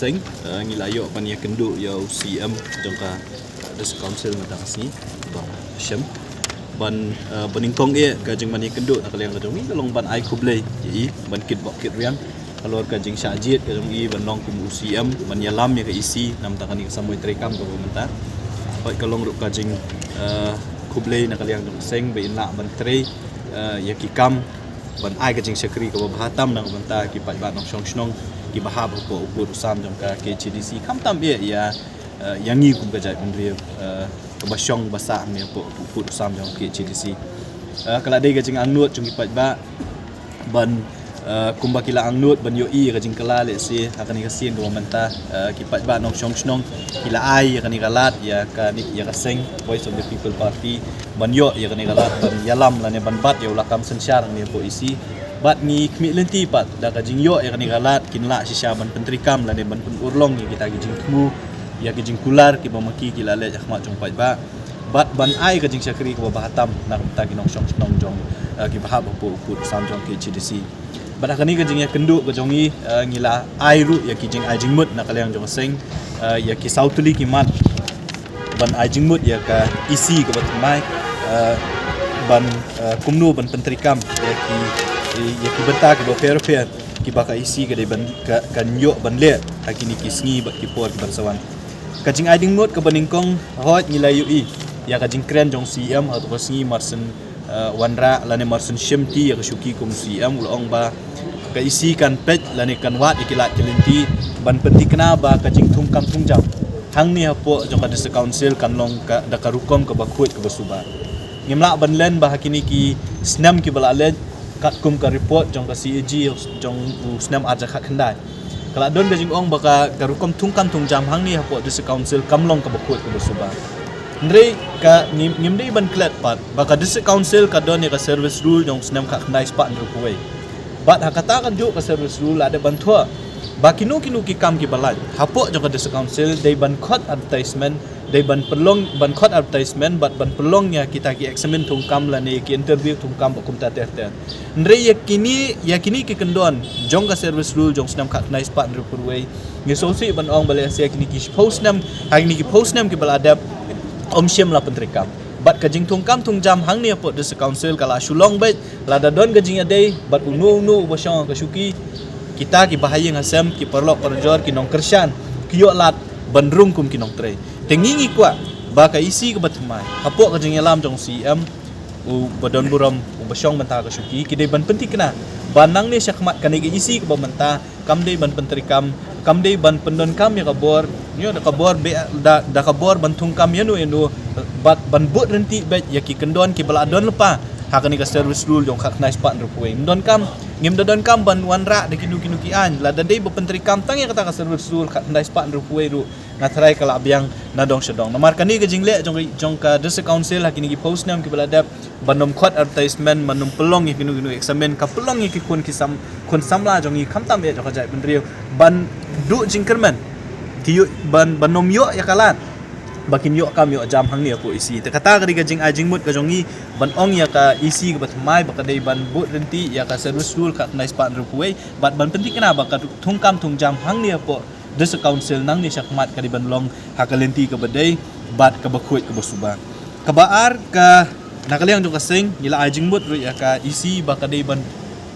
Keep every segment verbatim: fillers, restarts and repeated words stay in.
Teng, eh, ngi la ïoh ban ïakynduh ïa u C M jong ka District Council mynta ka sngi, Bah Shem. Ban, eh, ba nyngkong eh ka jingban ïakynduh na ka liang ka jong ngi ka long ban ai khublei ïa i, ban kit bok kit riang halor ka jingshah jied ka jong i ban long kum u C M, ban ïalam ïa ka E C na bynta kane ka samoi treikam kaba mynta. Bad ka long ruh ka jing, eh, khublei na ka liang jong ka seng ba in lah ban trei, eh, ïa ki kam ban ai ka jingshakri kaba bha tam na ka bynta ki paidbah nongshong shnong kiba hap hapoh u kut u sam jong ka K H A D C, khamtam eh ïa, eh, ïa ngi kum ka jaitbynriew, eh, kaba shong ba sah hangne hapoh u kut u sam jong ka K H A D C. Eh, ka la dei ka jingangnud jong ki paidbah ban, eh, kumba ki la angnud ban ïohi ïa ka jingkylla lehse ha kane ka sien kaba mynta, eh, ki paidbah nongshong shnong ki la ai ïa kane ka lad ïa ka, ïa ka seng Voice of the People Party ban ïoh ïa kane ka lad ban ïalam lane ban bat ïa u lakam synshar hangne hapoh E C. Bad ngi khmih lynti pat da ka jingïoh ïa kane ka lad kin lah shisha ban pyntreikam lane ban pynurlong ïa kita ki jingthmu, ïa ki jingkular kiba ma ki ki la leh ha khmat jong paidbah. Bad ban ai ka jingshakri kaba bha tam na ka bynta ki nongshong shnong jong, eh, kiba hap hapoh u kut u sam jong ka K H A D C. Bad ha kane ka jingïakynduh ka jong ngi, eh, ngi la ai ruh ïa ki jingai jingmut na ka liang jong ka seng, eh, ïa ki saw tylli ki mat ban ai jingmut ïa ka E C kaba thymmai, eh, ban, eh, kumno ban pyntreikam ïa ki, ïa ki bynta kiba pher pher kiba ka E C ka dei ban, ka, kan ïoh ban leh ha kine ki sngi bad ki por kiban sa wan. Ka jingai jingmut kaba nyngkong, hooid ngi la ïohi ïa ka jingkren jong u C M ha kato ka sngi mar syn, eh, wanrah lane mar syn shimti ïa ka shuki kum u C M, u la ong ba ka E C kan peit lane kan wad ïa ki lad ki lynti ban pynthikna ba ka jingthungkam thungjam hangne hapoh jong ka District Council kan long ka, da ka rukom kaba khuid kaba suba. Ngim lah ban len ba ha kine ki snem kiba la leit, katkum ka report jong ka C A G jong u snem arhajar khatkhyndai, ka la don ka jingong ba ka, ka rukom thungkam thungjam hangne hapoh District Council kam long kaba khuid kaba suba. Hynrei ka ngim, ngim dei ban klet pat ba ka District Council ka don ïa ka service rule jong u snem khatkhyndai spah hynriewphew wei. Bad ha kata ka juh ka service rule la dep ban thoh ba kino kino ki kam kiba lait hapoh jong ka District Council dei ban khot advertisement, dei ban pynlong, ban khot advertisement bad ban pynlong ïa kita ki examine thungkam lane ki interview thungkam bad kumta ter ter. Hynrei ïa kine, ïa kine ki kyndon jong ka service rule jong u snem khatkhyndai spah hynriewphew wei, ngi sngewsih ban ong ba lehse ïa kine ki shiphew snem, ha kine ki phew snem kiba la dep ym shym la pyntreikam. Bad ka jingthungkam thungjam hangne hapoh District Council ka la shu long beit, lada don ka jingïadei bad uno uno uba shong ha ka shuki, kita kiba ha ïing ha sem, ki paralok parajor, ki nongkyrshan, ki ïoh lad ban rung kum ki nongtrei. Te ngi ngi kwah ba ka E C kaba thymmai hapoh ka jingïalam jong u C M, uba don burom, uba shong mynta ha ka shuki, ki dei ban pynthikna ba nangne shakhmat kane ka E C kaba mynta kam dei ban pyntreikam, kam dei ban pyndonkam ïa ka bor, ïa da ka bor be, da, da ka bor ban thungkam ïano ïano, bad ban bud ryntih beit ïa ki kyndon kiba la don lypa ha kane ka service rule jong u khatkhyndai spah hynriewphew wei. Ym donkam, ngim da donkam ban wanrah da kino kino ki aiñ, lada dei ba pyntreikam tang ïa kata ka service rule khatkhyndai spah hynriewphew wei ruh nga tharai ka la biang na dong sha dong. Namar kane ka jingleh jong, jong ka District Council ha kine ki phew snem kiba la dep, ban ym khot advertisement, ban ym pynlong ïa kino kino examine, ka pynlong ïa ki khun ki sam, khun samla jong ngi khamtam eh jong ka jaitbynriew ban duh jingkyrmen, ki ïoh ban, ban ym ïoh ïa ka lad ba kin ïoh kam ïoh jam hangne hapoh E C. Te kata ka dei ka jingai jingmut ka jong ngi ban ong ïa ka E C kaba thymmai ba ka dei ban bud ryntih ïa ka service rule khatkhyndai spah hynriewphew wei bad ban pynthikna ba ka thungkam thungjam hangne hapoh District Council nangne shakhmat ka dei ban long ha ka lynti kaba dei bad kaba khuid kaba suba. Kaba ar, ka na ka liang jong ka seng ngi la ai jingmut ruh ïa ka E C ba ka dei ban,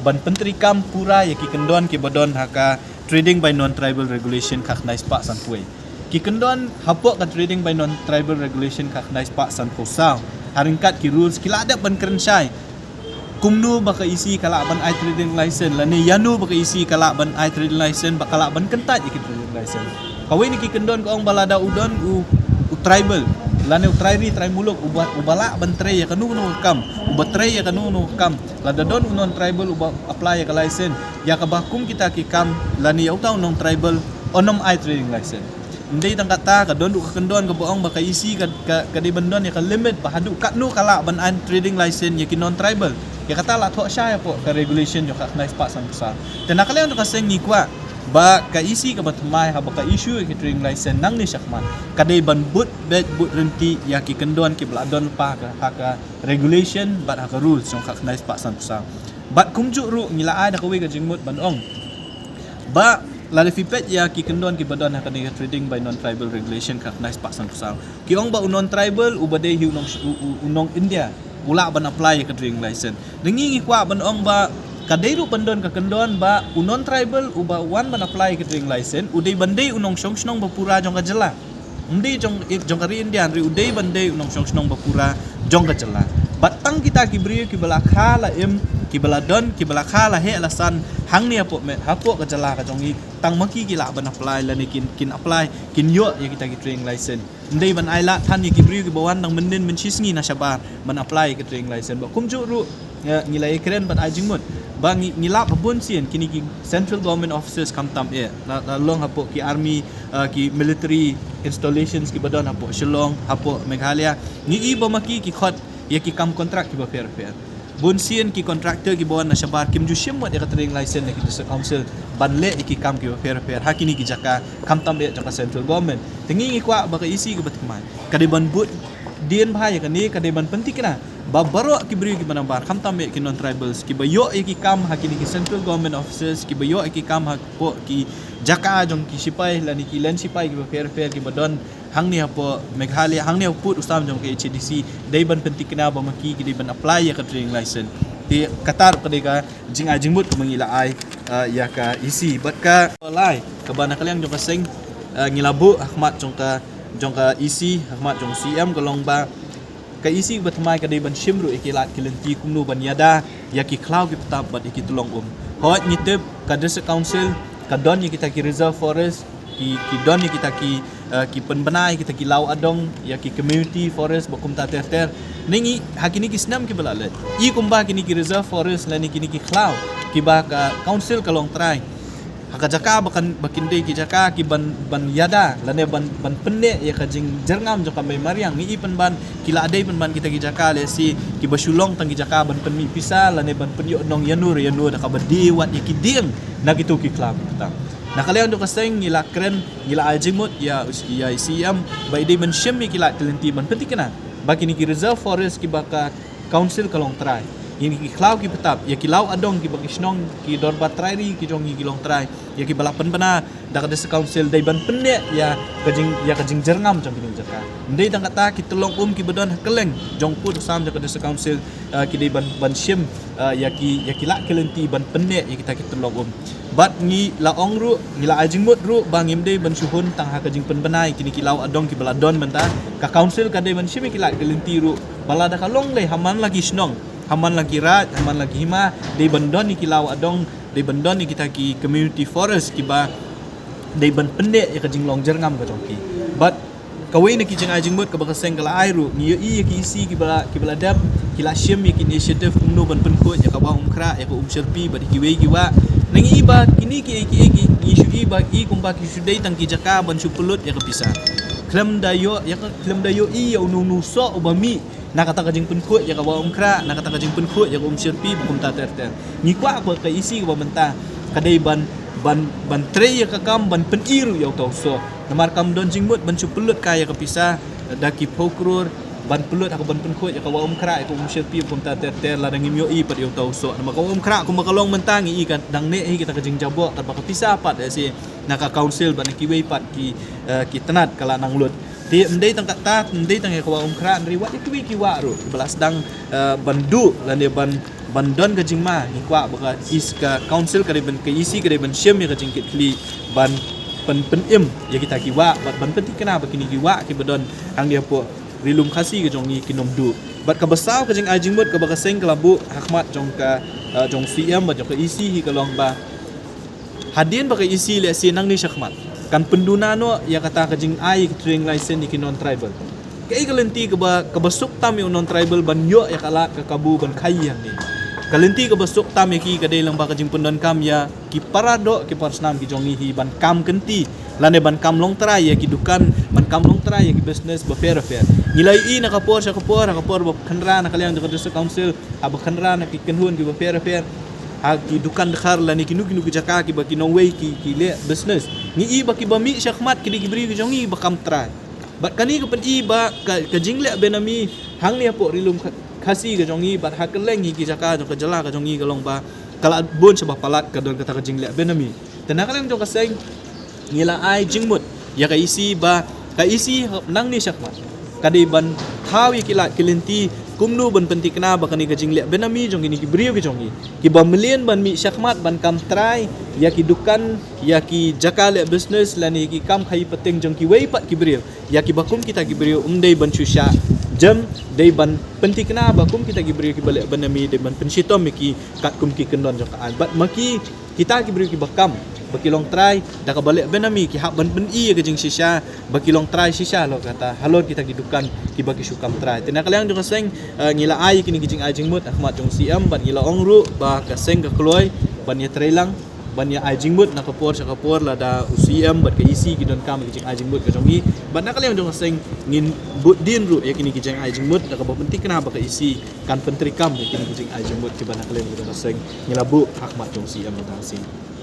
ban pyntreikam pura ïa ki kyndon kiba don ha ka Trading by Non-Tribal Regulation khatkhyndai spah sanphew wei. Ki kyndon hapoh ka Trading by Non-Tribal Regulation khatkhyndai spah sanphew saw, ha ryngkat ki rules ki la dep ban kren shai kumno ba ka E C ka lah ban ai trading license, lane ïano ba ka E C ka lah ban ai trading license, ba ka lah ban kyntait ïa ki trading license. Kawei na ki kyndon ka ong ba lada u don u, u tribal, lane u trai ri trai muluk, uba, uba lah ban trei ïa kano kano ka kam, uba trei ïa kano kano ka kam, lada don u non-tribal uba apply ïa ka license, ïa kaba kum kita ki kam, lane ïa uta u non-tribal un ym ai trading license. Ym dei tang kata, ka don ruh ka kyndon kaba ong ba ka E C ka, ka, ka dei ban don ïa ka limit ba haduh katno ka lah ban ai trading license ïa ki non-tribal. Ïa kata la thoh shai hapoh ka regulation jong ka khyndai spah sanphew saw. Te na ka liang jong ka seng ngi kwah ba ka E C kaba thymmai haba ka issue ïa ki trading license nangne shakhmat, ka dei ban bud beit bud ryntih ïa ki kyndon kiba la don lypa ha ka, ha ka regulation bad ha ka rules jong ka khyndai spah sanphew saw. Bad kumjuh ruh ngi la ai da kawei ka jingmut ban ong ba Lada phi peit ïa ki kyndon kiba don ha kane ka trading by non-tribal regulation ka khyndai spah sanphew saw, ki ong ba u non-tribal uba dei hi u nong, u, u, u nong India u lah ban apply ïa ka trading license. Te ngi ngi kwah ban ong ba ka dei ruh ban don ka kyndon ba u non-tribal uba wan ban apply ïa ka trading license u dei ban dei u nongshong shnong ba pura jong ka jylla. Ym dei jong, jong ka ri India, hynrei u dei ban dei u nongshong shnong ba pura jong ka jylla. Bad tang kita ki briew kiba la kha la im, kiba la don, kiba la kha la heh la san hangne hapoh met, hapoh ka jylla ka jong ngi, tang ma ki ki lah ban apply lane kin, kin apply, kin ïoh ïa kita ki trading license. Ym dei ban ai lad than ïa ki briew kiba wan dang mynnin mynshisngi na shabar ban apply ïa ki trading license. Bad kumjuh ruh, eh, ngi la ïakren bad ai jingmut ba ngi, ngi lap ba bun sien kine ki central government offices khamtam eh, la, la long hapoh ki army, eh, ki military installations kiba don hapoh Shillong, hapoh Meghalaya. Ngi i ba ma ki ki khot ïa ki kam contract kiba pher pher. Bun sien ki contractor kiba wan na shabar kim ju shim wat ïa ka trading license na ki district council ban leh ïa ki kam kiba pher pher ha kine ki jaka khamtam eh jong ka central government. Te ngi ngi kwah ba ka E C kaba thymmai ka dei ban bud dien bha ïa kane, ka dei ban pynthikna ba baroh ki briew kiba nabar khamtam eh ki non-tribals kiba ïoh ïa ki kam ha kine ki central government offices, kiba ïoh ïa ki kam hapoh ki jaka jong ki sipai lane ki len sipai kiba pher pher kiba don hangne hapoh Meghalaya, hangne hapoh pud u sam jong ka H A D C, dei ban pynthikna ba ma ki ki dei ban apply ïa ka trading license. Te kata ruh ka dei ka jingai jingmut kaba ngi la ai, ah, ïa ka E C. Bad kaba lai kaba na ka liang jong ka seng, ah, ngi la buh ha khmat jong ka, jong ka E C, ha khmat jong C M ka long ba ka E C kaba thymmai ka dei ban shim ruh ïa ki lad ki lynti kumno ban ïada ïa ki khlaw ki btap bad ïa ki tyllong um. Hooid ngi tip ka district council ka don ïa kita ki reserve forest, ki, ki don ïa kita ki, eh, ki pynbna ïa kita ki law adong, ïa ki community forest bad kumta ter ter. Ngi i ha kine ki snem kiba la leit, i kumba kine ki reserve forest lane kine ki khlaw kiba ka council ka long trai ha ka jaka ba kan, ba kin dei ki jaka kiban, ban ïada lane ban, ban pynneh ïa ka jingjyrngam jong ka mei mariang, ngi i pynban ki la dei pynban kita ki jaka lehse kiba shu long tang ki jaka ban pynmih pisa lane ban pynïoh nong ïano re ïano da kaba die wat ïa ki dieng na kito ki khlaw ki btap. Na ka liang jong ka seng ngi la kren, ngi la ai jingmut ïa, ïa C M ba i dei ban shim ïa ki lad ki lynti ban pynthikna ba kine ki reserve forest kiba ka council ka long trai, ïa ki khlaw ki btap, ïa ki law adong kiba ki shnong, ki dorbar trai ri ki jong ngi ki long trai, ïa kiba la pynbna da ka district council, dei ban pynneh ïa ka jing, ïa ka jingjyrngam jong kine ki jaka. Ym dei tang kata, ki tyllong um kiba don ha kylleng jong pud u sam jong ka district council, eh, ki dei ban, ban shim, eh, ïa ki, ïa ki lad ki lynti ban pynneh ïa kita ki tyllong um. Bad ngi la ong ruh, ngi la ai jingmut ruh ba ngim dei ban shu hun tang ha ka jingpynbna ïa kine ki law adong kiba la don mynta. Ka council ka dei ban shim ïa ki lad ki lynti ruh ba lada ka long lei ha man la ki shnong, ha man la ki raid, ha man la ki hima, dei ban don ïa ki law adong, dei ban don ïa kita ki community forest kiba dei ban pynneh ïa ka jinglong jyrngam ka jong ki. Bad kawei na ki jingai jingmut kaba ka seng ka la ai ruh, ngi ïohi ïa ki E C kiba la, kiba la dep, ki la shim ïa ki initiative kumno ban pynkhuid ïa ka Wah Umkhrah, ïa ka Umshyrpi bad ïa kiwei ki wah. Ngi i ba kine ki, ki, ki, ngi shu i ba i kumba ki shu dei tang ki jaka ban shu pynlut ïa ka pisa. Khlem da ïoh ïa ka, khlem da ïohi ïa uno uno u soh uba mih na kata ka jingpynkhuid ïa ka Wah Umkhrah, na kata ka jingpynkhuid ïa ka Umshyrpi bad kumta ter ter. Ngi kwah ba ka E C kaba mynta ka dei ban, ban, ban trei ïa ka kam ban pyni ruh ïa uta u soh. Namar kam don jingmut ban shu pynlut kai ïa ka pisa da ki phew klur ban pynlut ha ka ban pynkhuid ïa ka Wah Umkhrah, ïa ka Umshyrpi bad kumta ter ter, lada ngim ïohi pat ïa uta u soh. Namar ka Wah Umkhrah kumba ka long mynta ngi i ka dang neh hi kita ka jingjaboh, katba ka pisa pat lehse na ka council bad na kiwei pat ki, eh, ki tnat ka la nang lut. Te ym dei tang kata, ym dei tang ïa ka Wah Umkhrah, hynrei wat ïa kiwei ki wah ruh kiba la sdang, eh, ban duh lane ban, ban don ka jingma, ngi kwah ba ka E C, ka council ka dei ban, ka E C ka dei ban shim ïa ka jingkitkhlieh ban pyn, pynim ïa kita ki wah bad ban pynthikna ba kine ki wah kiba don hangne hapoh Ri Lum Khasi ka jong ngi kin ym duh. Bad kaba saw ka jingai jingmut kaba ka seng ka la buh ha khmat jong ka, eh, jong C M bad jong ka E C hi ka long ba hadien ba ka E C lehse nangne shakhmat kan pynduna noh ïa kata ka jingai ka trading license ïa ki non-tribal, kaei ka lynti kaba, kaba suk tam ïa u non-tribal ban ïoh ïa ka lad ka kabu ban khaii hangne? Ka lynti kaba suk tam ïa ki ka dei lyngba ka jingpyndonkam ïa ki para doh ki para snam ki jong ngi hi ban kam kynti lane ban kam longtrai ïa ki dukan, ban kam longtrai ïa ki business bapher bapher. Ngi la ïohi na ka por sha ka por, ha ka por ba khynra na ka liang jong ka District Council, haba khynra na ki kynhun kiba pher bapher, ha ki dukan dkhar lane kino kino ki jaka kiba ki nongwei ki, ki leh business, ngi i ba kiba mih shakhmat ki dei ki briew ki jong ngi ba kam trai. Bad kane ka pyni ba ka, ka jingleh benami hangne hapoh Ri Lum Kha, Khasi ka jong ngi bad ha kylleng hi ki jaka jong ka jylla ka jong ngi ka long ba ka la bun shaba palat ka don kata ka jingleh benami. Te na ka liang jong ka seng ngi la ai jingmut ïa ka EC ba ka EC nangne shakhmat ka dei ban thaw ïa ki lad ki lynti kumno ban pynthikna ba kane ka jingleh benami jong kine ki briew ki jong ngi kiba mlien ban mih shakhmat ban kam trai ïa ki dukan, ïa ki jaka leh business lane ïa ki kam khaïi pateng jong kiwei pat ki briew, ïa kiba kum kita ki briew ym dei ban shu shah jem, dei ban pynthikna ba kum kita ki briew kiba leh benami dei ban pynshitom ïa ki katkum ki kyndon jong ka aiñ. Bad ma ki kita ki briew kiba kam ba ki long trai da kaba leh benami ki hap ban pyni ïa ka jingshisha ba ki long trai shisha halor kata, halor kita ki dukan kiba ki shu kam trai. Te na ka liang jong ka seng, eh, ngi la ai kine ki jingai jingmut ha khmat jong u CM bad ngi la ong ruh ba ka seng ka kloi ban ïatreilang ban ïa ai jingmut na ka por sha ka por lada u CM bad ka EC ki donkam ïa ki jingai jingmut ka jong ngi. Bad na ka liang jong ka seng ngin bud dien ruh ïa kine ki jingai jingmut da kaba pynthikna ba ka EC kan pyntreikam ïa kine ki jingai jingmut kiba na ka liang jong ka seng ngi la buh ha khmat jong u CM mynta ka sngi.